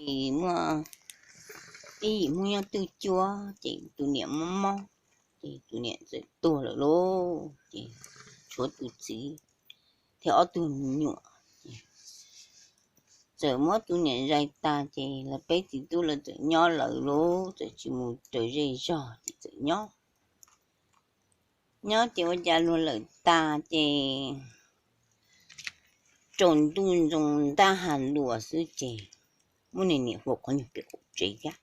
Ces muaj ib yim Hmoob nyob twj cuab ces tus niam mob mob, ces tus niam txawm tuag lawm lauj. Ces tshuav tus txiv thiab ob tug me nyuam. Txawm muab tus niam zais tas ces lawv peb txiv tub lawv txawm nyob lawv lauj, txawm tsis mus raws zej zog ces txawm nyob. Nyob ces ua cas luag lawm tas ces tsaus ntuj ntxoo ntab ha luas xwb ces muab niag niam hu qhov nyuag pem qaum tsev thiab.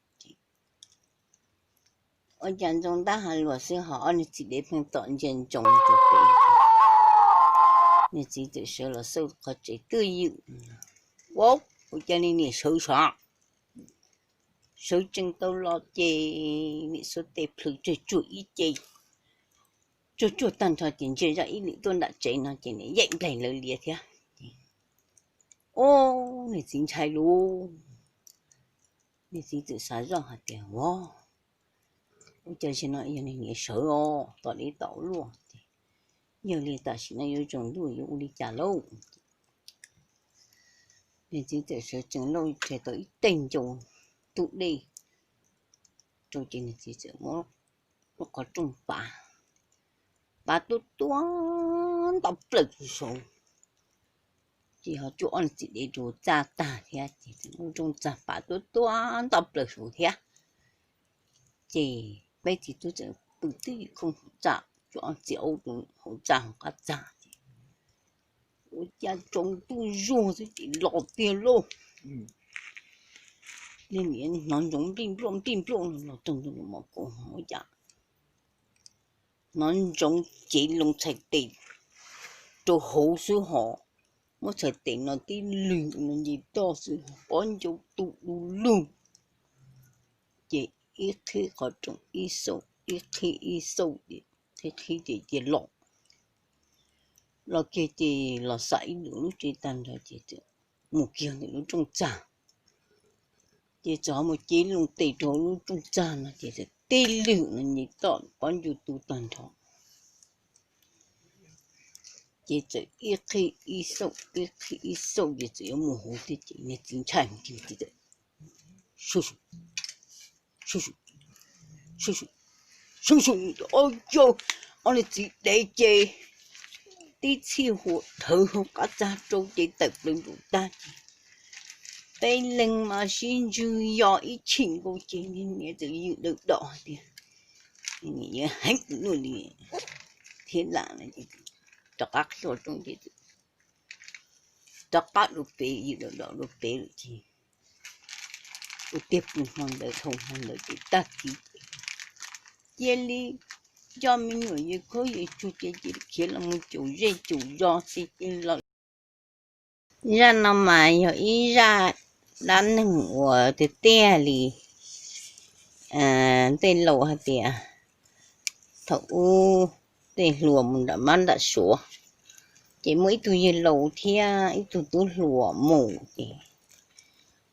Ua cas ntxoo ntab ha luas xwb ho ob niag txiv dev pheej tom ntsia ntsoov rau pem. Niag txiv txawm sawv los xauj qhov tsev twj ywm, ua, ua cas niag niam sawv sav. Sawv tsees tau los ces niam xuas tes plhws tsawg tsuag ib ce, tsuag tsuag tag nrho ces ntsia zoj ib lwm tuaj nram tsev no ces niam yeej nplaig lawv lias thiab. Ub, niag txiv ntshai lauj. Niag txiv txawm xav zoj hais tias, ua, ua cas zaum no yog niag niam sawv os, tom deb tom luaj ces, yog li tam sim no yuav tsaus ntuj yuav ua li cas lauj? Niag txiv txawm sawv tsees lauj, rhe tau ib teg ncau tub dej rau ces niag txiv txawm muab lub qhov rooj pav, pav tuab tuab nto plaws saud. Ces ho cuab ob niag txiv dev rau txaj tag thiab ces lub rooj txag pav tuab tuab nto plaws saud thiab. Ces peb txiv tub txawm pw twb ywm khooj hauv txaj, cuab ob txiv aub rau hauv txaj hauv qab txag ces ua cas tsaus ntuj zuag xwb ces los tiag lauj. Niag niam hnov ntsoov nplij npluaj nplij npluaj los txog ntawm mos kaum ua cas hnov ntsoov cev loo txhais tes rau hauv xwb hos, muab txhais tes no tib lwg no nce toj xwb, pob ncau tu du lug. Ces ib qhib qhov rooj ib xauj, ib qhib ib xauj, qhib qhib ces cia los. Los kiag ces los xam ib lwm lub tsev tag nrho ces mus kiag ntawm lub rooj txag. Ces txawm ho mus cev loo tes rau lub rooj txag no ces txawm tib lwg no nce toj pob ncau tu tag nrho. Ces txawm ib qhib ib xauj, ib qhib ib xauj ces txawm yuav mus hauv thiab ces niag txiv ntshai mus ces txawm sub sub sub sub sub sub, ob yau, ob niag txiv dev ces tib txhij huam dhawv hauv qab txag rau ces tawm plaws nraum tag ces peb leeg mas sib ntswg yos ib chim nkaus ces niag niam txawm ywm dawm dom hais tias, niam yuav heev luaj li thiab lam, rov qab qhib qhov rooj ces rov qab dua pem, ywm dawm dom dua pem lawm ces ua tiag pw hmo ntawd dhau hmo ntawd ces tag kis cia li coj me nyuam yawg khaub yawg tsuag ces cia li khiav los mus caum zej caum zos ces cia li los. Zaj no mas yog ib zaj dab neeg uas tiag tiag li. Tej laus hais tias thaum ub tej hluas mus nram mab nram suav, ces muaj ib tug yawg laus thiab ib tug tub hluas mus ces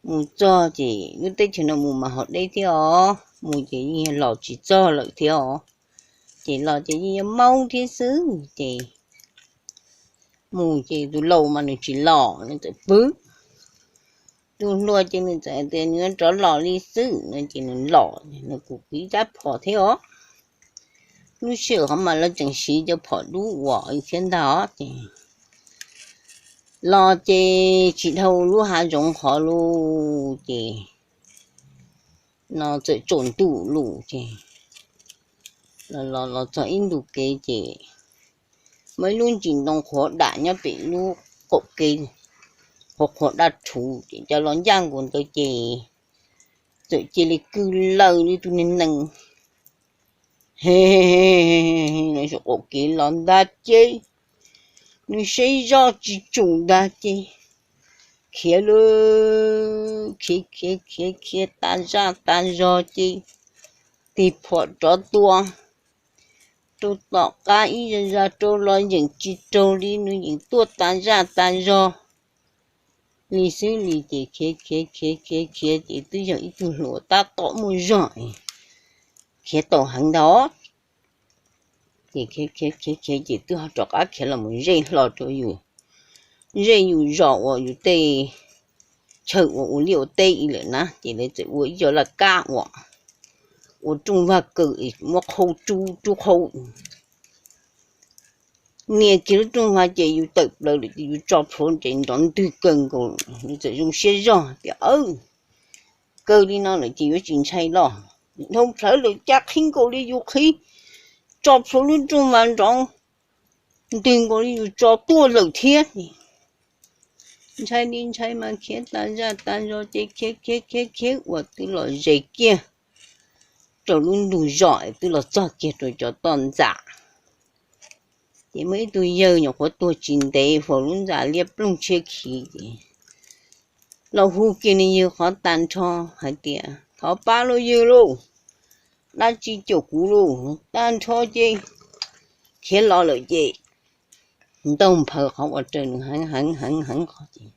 mus txog ces lub teb chaws no mus mas ho deb thiab os, mus ces yeej yog los tsis txog lawm thiab os. Ces los ces yeej yog maub thiab xwb ces mus ces tus laus mas nws tsis los, nws txawm pw. Tus hluas ces nws txawm tias nws yuav rov los li xwb no ces nws los, nws kuj qiv rab phom thiab os. Lub sij hawm qhov mas lawv tseem siv cov phom dub uas thiab ntag os ces los ces tsis dhau lub hav zoov qhov lawm ces no txawm tsaus ntuj lawm ces los los txog ib ntu kev ces muaj ib lub ntsis ntoo qhuav dam nyob pem lub qaum kev, qhuav qhuav daj rhuv ces cov los ncaj nkaus ntawd ces txawm cia li kwv laws li tus neeg nees. He, nws saum qaum kev los ntag ces nws saib zoj tsis tsum ntag ces khiav lawm, khiav khiav khiav khiav tas zaj tas zog ces tig phom rov tua rau tom qab ib zaj zaj rau los yeej tsis raug li, nws yeej tuaj tas zaj tas zog li xwb li ces khiav khiav khiav khiav khiav ces twb yog ib tug hluas tab tom muaj zog, khiav tau heev ntag os. Ces khiav khiav khiav khiav ces twb ho rov qab khiav los mus zej hlo rau yus, zej yus zos uas yus tej chaw uas ua liaj ua teb ib lawm na, ces lawv txawm ua ib co laj kab uas ua rooj vag kaw, muab qhau rub rub qhau nias kiag lub rooj vag ces yus tawm plaws lawm ces yus tso plhuav ces nrov ntwg kawg nkaus, yus txawm zoo siab zog tias, Aw, kawg li no lawm ces yuav tsis ntshai los. Dhau plhawv lawm cas qhib nkaus li yus qhib, tso plhuav lub rooj vag nrov ntwg nkaus li yus tso tuaj lawm thiab. Ntshai li ntshai mas khiav tas zaj tas zog ces khiav khiav khiav khiav uas twb los ze kiag rau lub ntug zos es twb los txog kiag rau cov toj ntxas. Ces muaj ib tug yawg nyuam qhuav tuag tsis ntev faus lub ntxa liab ploog tshiab khiv ces los hu kiag nws yawg qhov tag nrho hais tias, Thov pab lauj yawg lauj, dab tsi caum kuv lauj, tag nrho ces khiav los lawm ces ntaug nphaws qhov uas raws nws heev heev heev heev qhov ces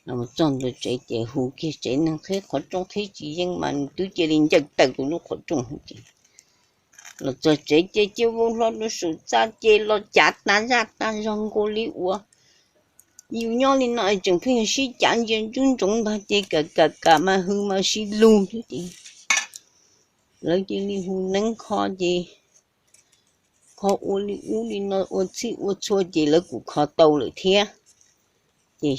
los txog ntua tsev ces hu kiag tsev neeg qhib qhov rooj qhib tsis yeej mas nws twb cia li ncaws tawm tus lub qhov rooj ces los txog tsev ces cia vau hlo rau saum txaj ces los cav tas zaj tas zog nkaus li uas yus nyob li no tseem pheej yog sib cav ntsia ntsub ntsoov ntag ces kam kam kam mas hws mas sib lug thiab ces lawv cia li hu neeb kho ces kho ua li ub li no ua txhij ua txhua ces lawv kuj kho tau lawm thiab. Ces